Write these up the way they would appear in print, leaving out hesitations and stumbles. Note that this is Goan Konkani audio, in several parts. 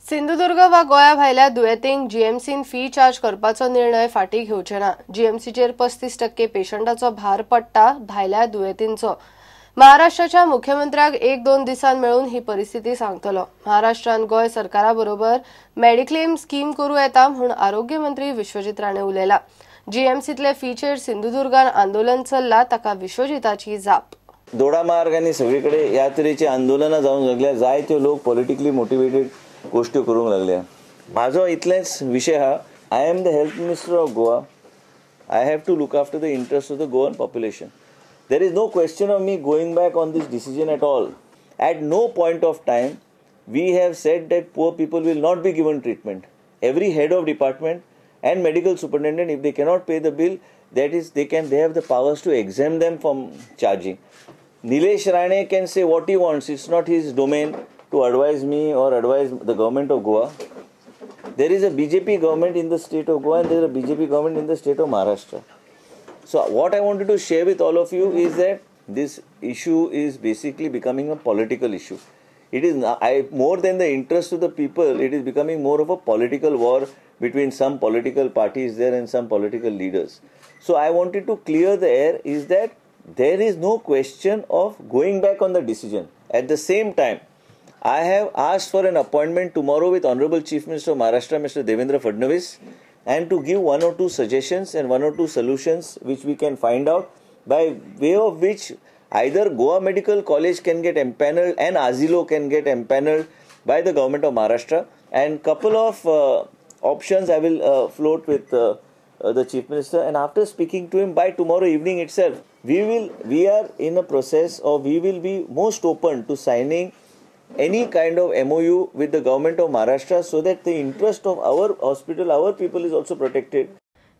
सिंधुदुर्ग वा गोंया भायल्या दुयेंतींक जीएमसीन फी चार्ज करपाचो निर्णय फाटीं घेवचे ना. जीएमसीचेर 35% पेशंटाचो भार पडटा भायल्या दुयेंतींचो. महाराष्ट्राच्या मुख्यमंत्र्याक 1-2 दिसांत मेळून ही परिस्थिती सांगतलो. महाराष्ट्रान गोंय सरकारा बरोबर मेडिक्लेम स्कीम करूं येता म्हूण आरोग्य मंत्री विश्वजीत राणे उलयला. जीएमसीतले फीचेर सिंधुदुर्गान आंदोलन चल्ला ताका विश्वजीताची जाप. दोडामार्ग आनी सगळीकडे ह्या तरेची आंदोलनां जावंक लागल्या. जायत्यो लोक पॉलिटिकली मोटिवेटेड गोश्टी करूंक लागल्या. म्हाजो इतलेंच विशय आहा, I am the health minister of Goa. I have to look after the interest of the Goan population. There is no question of me going back on this decision at all. At no point of time we have said that poor people will not be given treatment. Every head of department and medical superintendent, if they cannot pay the bill, that is, they have the powers to exempt them from charging. Nilesh Rane can say what he wants. It's not his domain to advise me or advise the government of Goa. There is a BJP government in the state of Goa and there is a BJP government in the state of Maharashtra. So what I wanted to share with all of you is that this issue is basically becoming a political issue. It is more than the interest of the people, it is becoming more of a political war between some political parties there and some political leaders. So I wanted to clear the air is that there is no question of going back on the decision. At the same time, I have asked for an appointment tomorrow with Honorable Chief Minister of Maharashtra, Mr. Devendra Fadnavis, and to give 1 or 2 suggestions and 1 or 2 solutions which we can find out, by way of which either Goa Medical College can get empaneled and Azilo can get empaneled by the government of Maharashtra. And couple of options I will float with the Chief Minister, and after speaking to him by tomorrow evening itself, we are in a process of, we will be most open to signing any kind of MOU with the government of Maharashtra so that the interest of our hospital, our people is also protected.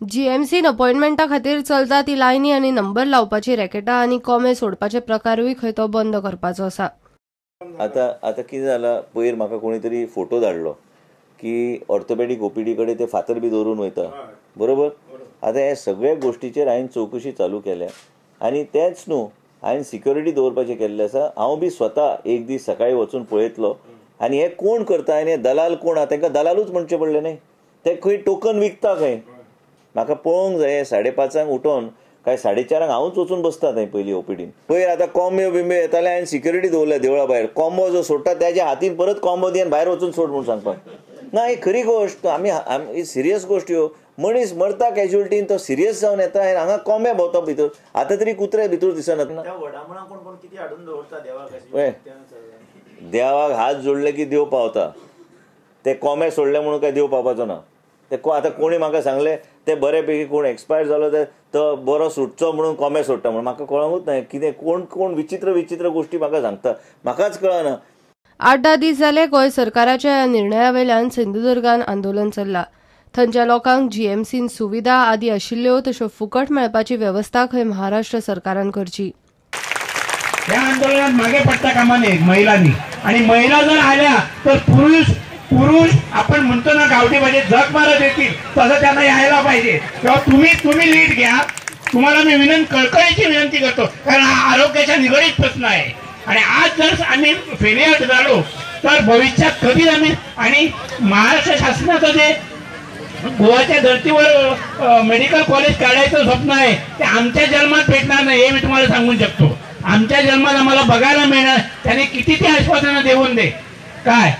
जीएमसीन अपॉइंटमेंटा खातीर चलता ती लायनी आनी नंबर लावपाची रॅकेटां आनी कोमे सोडपाचे प्रकारूय खंय तो बंद करपाचो आसा. आतां आतां कितें जालां, पयर म्हाका कोणी तरी फोटो धाडलो की ऑर्थोपेडीक ओपीडी कडेन ते फातर बी दवरून वयता, बरोबर. आतां ह्या सगळ्या गोश्टीचेर हांवें चवकशी चालू केल्या आनी तेंच न्हू, हांवें सिक्युरिटी दवरपाचें केल्लें आसा. हांव बी स्वता एक दीस सकाळीं वचून पळयतलो आनी हे कोण करता आनी हे दलाल कोण आहा, तांकां दलालूच म्हणचें पडलें न्ही, ते खंय टोकन विकता खंय. म्हाका पळोवंक जाय 5:30 उठोन काय 4:30 हांवूच वचून बसता थंय पयलीं ओपीडीन. पयर आतां कोंबयो बिंब्यो येताले, हांवें सिक्युरिटी दवरल्या देवळा भायर. कोंबो जो सोडटा त्याच्या हातीन परत कोंबो दी आनी भायर वचून सोड म्हूण सांगपाक ना. ही खरी गोश्ट, आमी सिरियस गोश्ट ह्यो. मनीस मरता कॅज्युअलिटीन, तो सिरियस जावन येता आनी हांगा कोंबे भोंवता भितर. आतां तरी कुत्रे भितर दिसना. देवाक हात जोडले की देव पावता. ते कोंबे सोडले म्हणून काय देव पावपाचो ना. ते आतां कोणी म्हाका सांगलें ते बरे पैकी कोण एक्सपायर जालो ते तो बरो सुटचो म्हणून कोंबे सोडटा म्हणून. म्हाका कळोंकूच ना कितें, कोण कोण विचित्र विचित्र गोश्टी म्हाका सांगता, म्हाकाच कळना. 8-10 दीस जाले गोंय सरकाराच्या ह्या निर्णया वयल्यान सिंधुदुर्गान आंदोलन चल्ला. थंयच्या लोकांक जीएमसीन सुविधा आदी आशिल्ल्यो तश्यो फुकट मेळपाची वेवस्था खंय महाराष्ट्र सरकारान करची. ह्या आंदोलनात मागे पडता कामा नये महिलांनी, आणि महिला जर आल्या तर पुरुष पुरुष आपण म्हणतो ना गावठी भाषेत झक मारत येतील, तसं त्यांना यायला पाहिजे. तेव्हा तुम्ही लीड घ्या. तुम्हाला मी कळकळीची विनंती करतो, कारण हा आरोग्याच्या निगडीत प्रश्न आहे. आणि आज जर आम्ही फेलियर झालो तर भविष्यात कधीच आम्ही, आणि महाराष्ट्र शासनाचं जे गोव्याच्या धर्तीवर मेडिकल कॉलेज काढायचं स्वप्न आहे ते आमच्या जन्मात भेटणार नाही, हे मी तुम्हाला सांगू शकतो. आमच्या जन्मात आम्हाला बघायला मिळणार. त्याने किती ते आश्वासनं देऊन दे काय,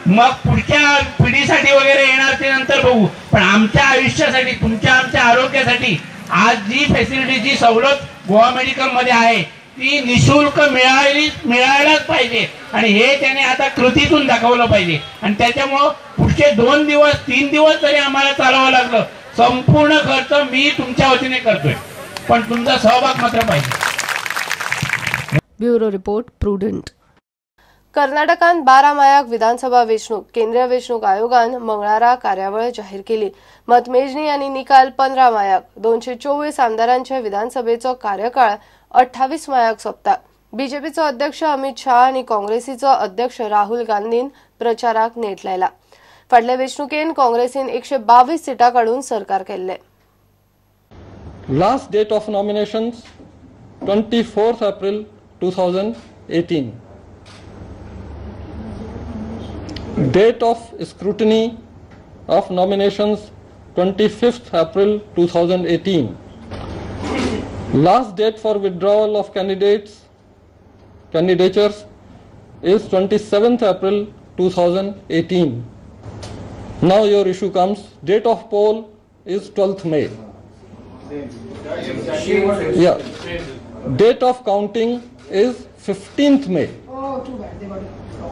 मग पुढच्या पिढीसाठी वगैरे येणार ते नंतर बघू, पण आमच्या आयुष्यासाठी, तुमच्या आमच्या आरोग्यासाठी आज जी फॅसिलिटी, जी सवलत गोवा मेडिकलमध्ये आहे ती निशुल्क मिळायलाच पाहिजे. आणि हे त्याने आता कृतीतून दाखवलं पाहिजे. आणि त्याच्यामुळं पुढचे 2 दिवस 3 दिवस जरी आम्हाला चालवावं लागलं, संपूर्ण खर्च मी तुमच्या वतीने करतोय, पण तुमचा सहभाग मात्र पाहिजे. Bureau report, Prudent. कर्नाटकान 12 मायाक विधानसभा वेंचणूक. केंद्रीय वेंचणूक आयोगान मंगळारा कार्यावळ जाहीर केली. मतमेजणी आनी निकाल 15 मायाक. 224 आमदारांच्या विधानसभेचो कार्यकाळ 28 मायाक सोंपता. बीजेपीचो अध्यक्ष अमित शाह आनी काँग्रेसीचो अध्यक्ष राहुल गांधीन प्रचाराक नेट लायला. फाटले वेंचणुकेन काँग्रेसीन 122 सिटां काडून सरकार केल्लें. Last date of nominations 24 April 2018. Date of scrutiny of nominations 25th April 2018. Last date for withdrawal of candidatures is 27th April 2018. Now your issue comes, date of poll is 12th May. Yeah. Date of counting is 15th May.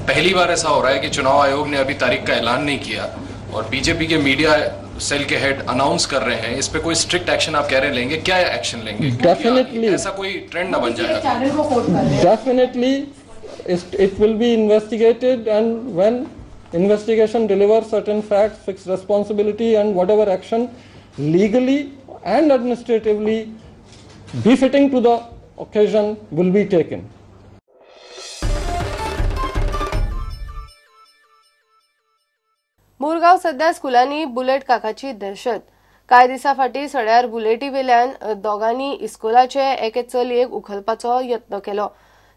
पहली बार ऐसा हो रहा है कि चुनाव आयोग ने अभी तारीख का ऐलान नहीं किया और बीजेपी के मीडिया सेल के हेड अनाउंस कर रहे हैं। इस पे कोई स्ट्रिक्ट एक्शन आप कह रहे हैं लेंगे, क्या एक्शन लेंगे? डेफिनेटली ऐसा कोई ट्रेंड ना बन जाए। Definitely it will be investigated and when investigation delivers certain facts, fixed responsibility and whatever action legally and administratively befitting to the occasion will be taken. Murgaon सध्या स्कुलांनी बुलेट काकाची दहशत. कांय दिसां फाटीं सड्यार बुलेटी वेल्यान दोगांनी इस्कोलाचे एके चलयेक उखलपाचो यत्न केलो.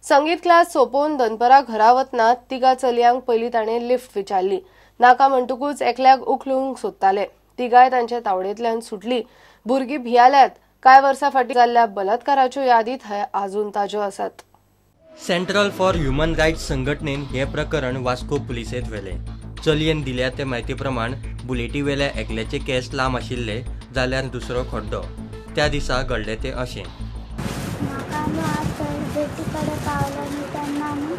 संगीत क्लास सोंपोवन दनपरां घरा वतना तिगा चलयांक पयलीं ताणें लिफ्ट विचारली. नाका म्हणटकूच एकल्याक उखलूंक सोदताले. तिगाय तांचे तावडेंतल्यान सुटली. भुरगीं भियाल्यात. कांय वर्सां फाटीं जाल्ल्या बलात्काराच्यो यादी थंय आजून ताज्यो आसात. सेंट्रल फॉर ह्युमन रायट्स संघटनेन हे प्रकरण वास्को पुलिसेंत व्हेलें. चलयेन दिल्या ते म्हायती प्रमाण बुलेटी वेल्या एकल्याचे केस लांब आशिल्ले जाल्यार दुसरो खड्डो. त्या दिसा घडलें तें अशें. गेटी कडेन पावलो न्हू तेन्ना न्हू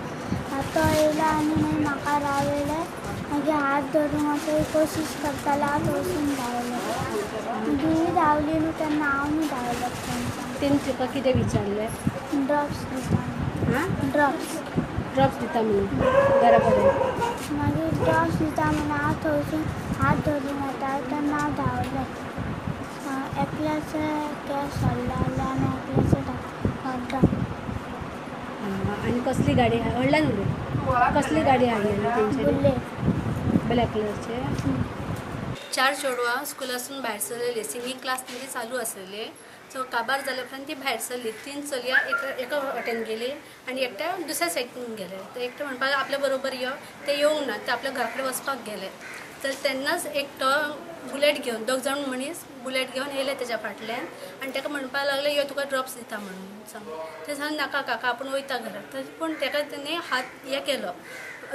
तो येयलो आनी मागीर म्हाका रावयलें. मागीर हात धरूंक अशें कोशिश करतालो, हांव वचून धांवलें. मागीर धांवली न्हू तेन्ना हांव न्हू धांवलें. तेणी तुका कितें विचारलें? ड्रॉप्स दिता. ड्रॉप्स ड्रॉप्स दिता म्हणून घरा कडेन. मागीर ड्रॉप्स दिता म्हणून हांव थंयसून हात धरून येता तेन्ना हांव धांवलें. एकल्याचे केस व्हडलो आहलो आनी एकल्याचे व्हडलो. आनी कसली गाडी व्हडल्यान उलय, कसली गाडी हाडली तेंच्यानी? बुलेट, ब्लॅक कलरचे. चार चेडवां स्कुलासून भायर सरलेली, सिंगींग क्लास तेंची चालू आसलेली. सो काबार जाल्या उपरांत ती भायर सरली. तीन चलयां एका वाटेन गेली आनी एकट्या दुसऱ्या सायडीन गेले. ते एकटें म्हणपाक आपल्या बरोबर यो, ते येवंक ना, ते आपल्या घरा कडेन वचपाक गेले. तर तेन्नाच एकटो बुलेट घेवन, दोग जाण मनीस बुलेट घेवन येयले तेज्या फाटल्यान आनी ताका म्हणपाक लागले यो तुका ड्रॉप्स दिता म्हणून सांग. ते सांग नाका काका आपूण वयता घरा. तर पूण ताका तेणी हात हे केलो,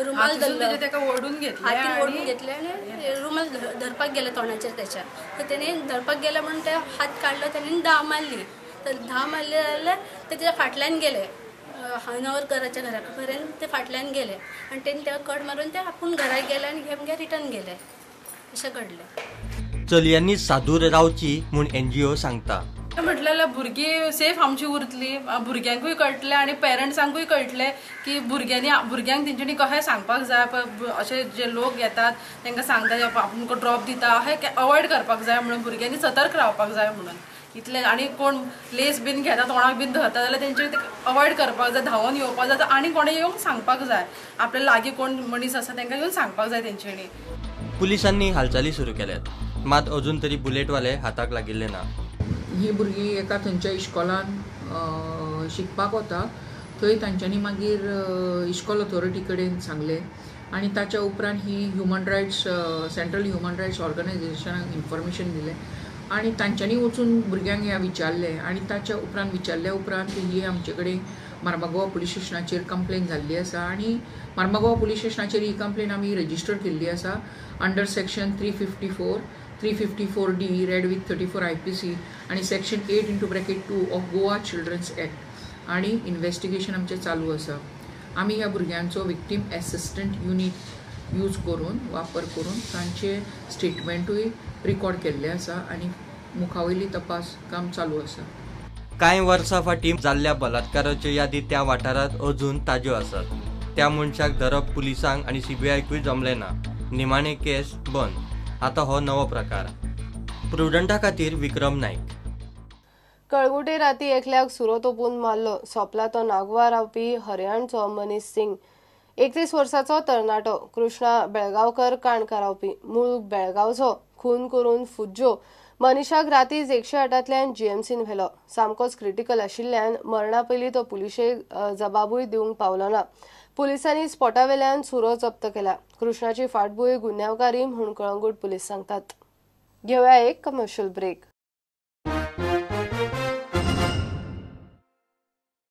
रुमाल धरलो, हातीन ओडून घेतले आनी रुमाल धरपाक गेले तोंडाचेर तेच्या. तर तेणी धरपाक गेले म्हणून ते हात काडलो, तेणी धांव मारली. तर धांव मारली जाल्यार ते तेज्या फाटल्यान गेले, नवरकराच्या घरा पर्यंत ते फाटल्यान गेले आनी तेणी ताका कट मारून ते आपूण घरा गेले आनी हे मुगे रिटर्न गेले. अशें घडलें. चलयांनी सादूर रावची म्हूण एनजीओ सांगता. म्हटल्यार भुरगीं सेफ आमची उरतली, भुरग्यांकूय कळटलें आनी पेरंट्सांकूय कळटलें की भुरग्यांक तेंच्यांनी कशें सांगपाक जाय. अशे जे लोक येतात तांकां सांगता आमकां ड्रॉप दिता, अशें अवॉयड करपाक जाय म्हणून भुरग्यांनी सतर्क रावपाक जाय म्हणून इतलें. आनी कोण लेस बीन घेता, तोंडाक बीन धरता जाल्यार तेंचे अवॉयड करपाक जाय, धांवून येवपाक जाय आनी कोणें येवंक सांगपाक जाय. आपल्या लागीं कोण मनीस आसा तांकां येवन सांगपाक जाय तेंच्यांनी. पुलिसांनी हालचाली सुरू केल्यात, मात अजून तरी बुलेटवाले हाताक लागिल्ले ना. ही भुरगीं एका थंयच्या इश्कोलान शिकपाक वता, थंय तांच्यांनी मागीर इश्कोल ऑथॉरिटी कडेन सांगलें आनी ताच्या उपरांत ही human rights central human rights ऑर्गनायझेशनाक इन्फॉर्मेशन दिलें आनी तांच्यांनी वचून भुरग्यांक ह्या विचारलें आनी ताच्या उपरांत विचारल्या उपरांत ही आमचे कडेन मार्मागोवा पुलीस स्टेशनाचेर कंप्लेन जाल्ली आसा आनी मार्मागोवा पुलीस स्टेशनाचेर ही कंप्लेन आमी रजिस्टर केल्ली आसा under section 354, 354D read with 34 IPC आनी section 8(2) of Goa children's act आनी इन्वेस्टिगेशन आमचें चालू आसा. आमी ह्या भुरग्यांचो विक्टीम एसिस्टंट युनीट यूज करून वापर करून तांचे स्टेटमेंटूय रिकॉर्ड केल्ले आसा आनी मुखावयली तपास काम चालू आसा. कांय वर्सां फाटीं जाल्ल्या बलात्काराच्यो यादी त्या वाठारांत अजून ताज्यो आसात. त्या मनशाक धरप पुलिसांक आनी सीबीआयकूय जमलें ना. निमाणे केस बंद. आतां हो नवो प्रकार. प्रुडंटा खातीर विक्रम नायक. कळंगुटे राती एकल्याक सुरो तोपून मारलो. सोंपला तो नागवा रावपी हरियाणचो मनीष सिंग, 31 वर्साचो तरणाटो. कृष्णा बेळगांवकर काणका रावपी, मूळ बेळगांवचो. खून करून फुज्जो मनीषाक रातीं 108तल्यान जीएमसीन व्हेलो. सामकोच क्रिटिकल आशिल्ल्यान मरणा पयलीं तो पुलिशेक जबाबूय दिवंक पावलो ना. पुलिसांनी स्पॉटावेल्यान सुरो जप्त केला. कृष्णाची फाटभूंय गुन्यांवकारी म्हूण कळंगूट पुलीस सांगतात. घेवया एक कमर्शियल ब्रेक.